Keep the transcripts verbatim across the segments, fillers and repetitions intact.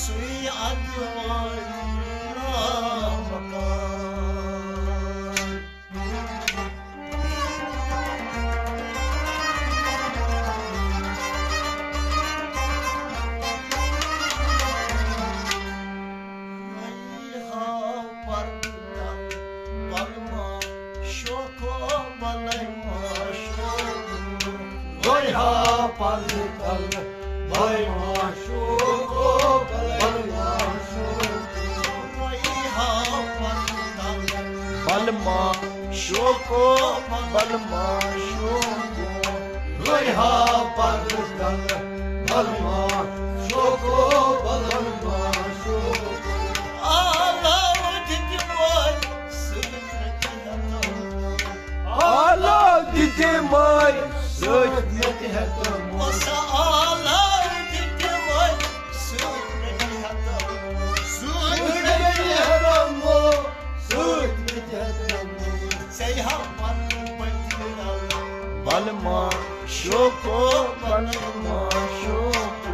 سُے اَدٕ وٲتۍ رام کان۔ ہاو پردٕ تل بلما شوکو بلما شوکو۔ وٲے ہاو پردٕ تل بلما شوکو بلما شوکو۔ وٲے ہاو پردٕ تل بلما شوکو بلما شوکو۔ وٲے ہاو پردٕ تل بلما شوکو بلما شوکو۔ آلو دِتۍ وٲے سۭتۍ مےٚ تہِ ہٮ۪تو۔ آلو دِتۍ وٲے سۭتۍ مےٚ تہِ ہٮ۪تو۔ اوس آلو دِتۍ وٲے سۭتۍ مےٚ تہِ ہٮ۪تو۔ سۭتۍ مےٚ تہِ ہٮ۪تو۔ سۭتۍ مےٚ تہِ ہٮ۪تو۔ ژےٚ ہا پنُن پٔتۍ رل بلما شوکو بلما شوکو۔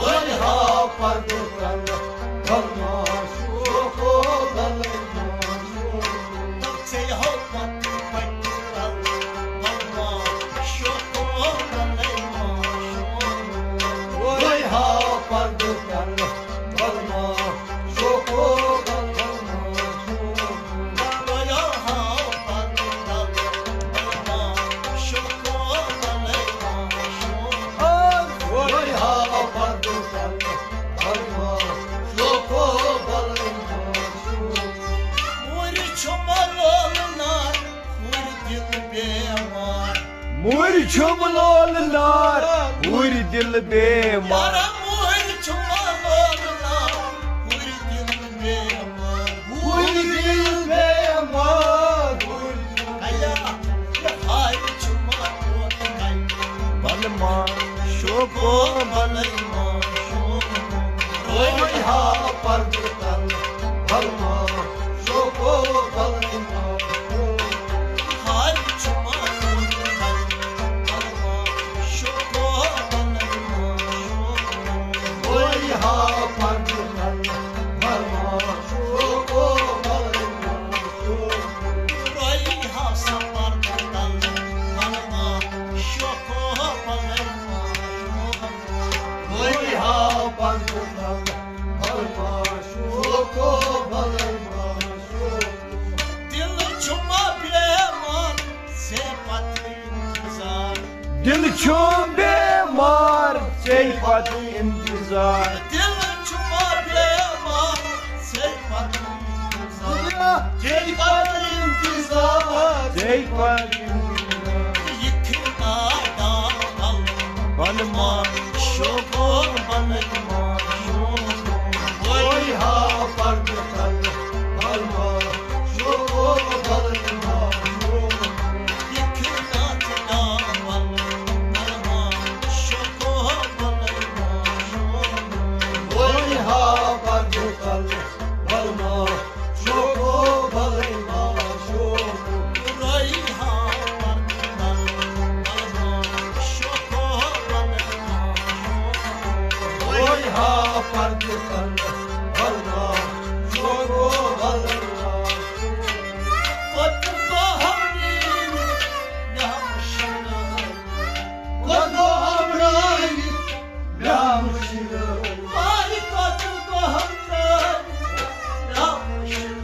وٲے ہاو پردٕ تل بلما شوکو بلما شوکو۔ ژےٚ ہاو پتہٕ پتہٕ رل بلما شوکو بلما شوکو۔ وٲے ہاو پردٕ تل بلما شوکو بلما شوکو۔ وٲے ہاو پردٕ تل بلما شوکو بلما شوکو۔ وٲے ہاو پردٕ تل بلما شوکو بلما شوکو۔ مُرۍ چھُ ملول نار، ہُرۍ دِل بیمار۔ مُرۍ چھُ ملول نار، ہُرۍ دِل بیمار۔ یارا مُرۍ چھُ ملول نار، ہُرۍ دِل بیمار۔ ہُرۍ دِل بیمار، ہُرۍ دِل۔ ایا، یہِ ہاے چھُ ملول نار۔ بلما شوکو بلما شوکو۔ وٲے ہاو پردٕ تل بلما شوکو بلما شوکو۔ ہاے چھُ ملول نار، بلما شوکو بلما شوکو۔ وٲے ہاو پردٕ تل بلما شوکو بلما شوکو۔ وٲے ہاو سا پردٕ تل بلما شوکو بلما شوکو۔ وٲے ہاو پردٕ تل بلما شوکو بلما شوکو۔ دِل چھُ ما بیمار، ژےٚ پتہٕ انتظار۔ دِل چھُ بیمار، ژےٚ پتہٕ انتظار۔ دِل چھُ ما بیمار، ژےٚ پتہٕ انتظار۔ ژےٚ پتہٕ انتظار۔ ژےٚ پتہٕ انتظار۔ یہِ کھِنا داوَل بلما شوکو بلما شوکو۔ وٲے ہاو پردٕ تل بلما شوکو بلما شوکو۔ یہِ کھِنا داوَل بلما شوکو بلما شوکو۔ وٲے ہاو پردٕ تل بلما شوکو بلما شوکو۔ وٲے ہاو پردٕ تل بلما شوکو بلما شوکو۔ وٲے ہاو پردٕ تل بلما شوکو بلما شوکو۔ پتہٕ گوٚو ہمنی مےٚ ہمشیرٕ۔ پتہٕ گوٚو ہمراہی مےٚ ہمشیرٕ۔ وٲے پتہٕ گوٚو ہمراہی مےٚ ہمشیرٕ۔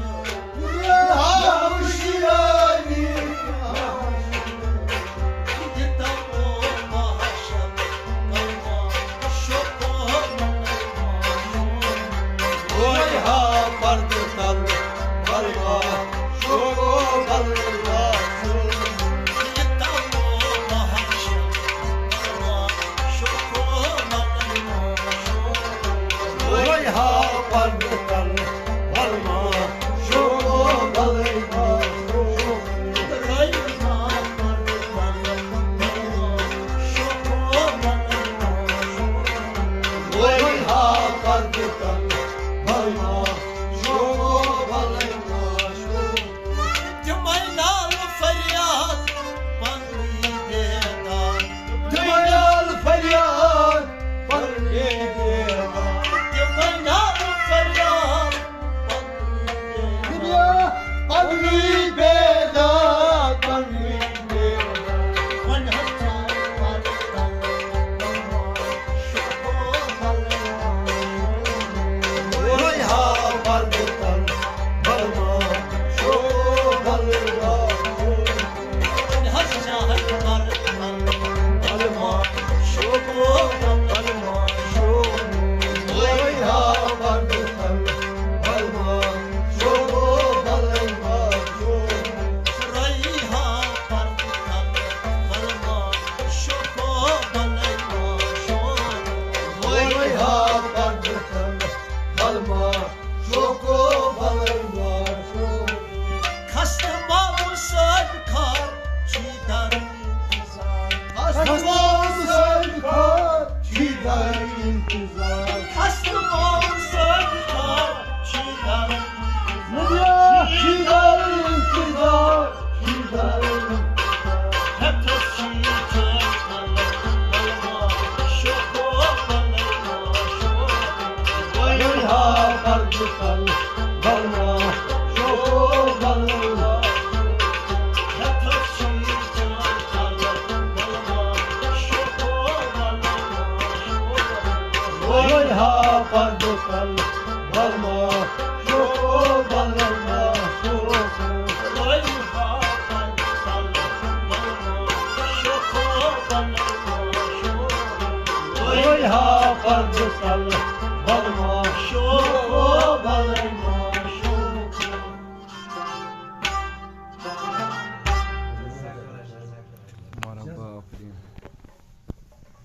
تِمے نالہٕ فریاد پننی بیدار۔ تِمے نالہٕ فریاد پننی بیدار۔ تِمے Salve, salve.